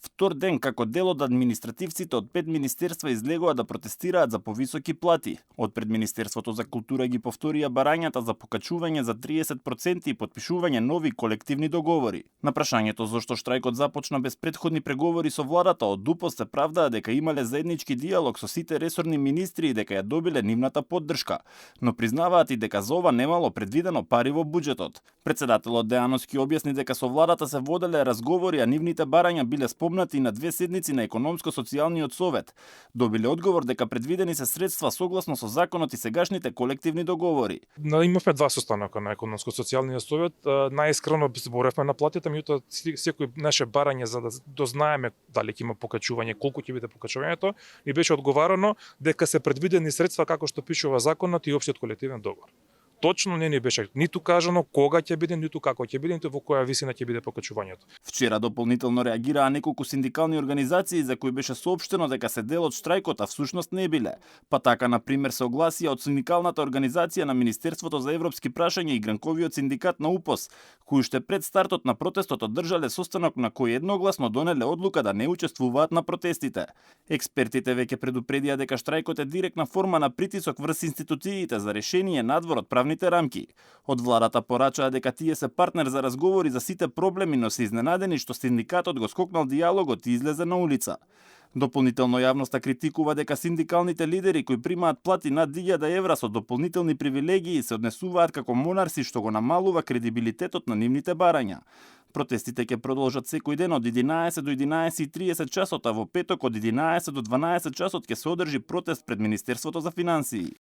Втор ден како дел од административците од 5 министерства излегоа да протестираат за повисоки плати. Од пред Министерството за култура ги повторија барањата за покачување за 30% и потпишување нови колективни договори. На прашањето зошто штрајкот започна без претходни преговори со владата, од ДУПОС се правдаа дека имале заеднички диалог со сите ресорни министри и дека ја добиле нивната поддршка, но признаваат и дека за ова немало предвидено пари во буџетот. Председателот Деановски објасни дека со владата се воделе разговори, а нивните барања биле спомнати на 2 седници на економско-социјалниот совет. Добиле одговор дека предвидени се средства согласно со законот и сегашните колективни договори. Имавме 2 состанока на економско-социјалниот совет. Најискрено зборевме на платите, меѓутоа секој наше барање за да дознаеме дали ќе има покачување, колку ќе биде покачувањето, и беше одговарано дека се предвидени средства како што пишува законот и општиот колективен договор. Точно не ни беше ниту кажано кога ќе биде, ниту како ќе биде, ниту во која висина ќе биде покачувањето. Вчера дополнително реагираа неколку синдикални организации за кои беше соопштено дека се дел од штрајкот, а всушност не биле. Па така, на пример, се огласија од синдикалната организација на Министерството за европски прашања и гранковиот синдикат на УПОС, кои уште пред стартот на протестот одржале состанок на кој едногласно донеле одлука да не учествуваат на протестите. Експертите веќе предупредија дека штрајкот е директна форма на притисок врз институциите за решение надвор од правните рамки. Од владата порачаа дека тие се партнер за разговори за сите проблеми, но се изненадени што синдикатот го скокнал диалогот и излезе на улица. Дополнително јавноста критикува дека синдикалните лидери кои примаат плати над 1000 евра со дополнителни привилегии се однесуваат како монарси, што го намалува кредибилитетот на нивните барања. Протестите ќе продолжат секој ден од 11 до 11:30 часот, а во петок од 11 до 12 часот ќе се одржи протест пред Министерството за финансии.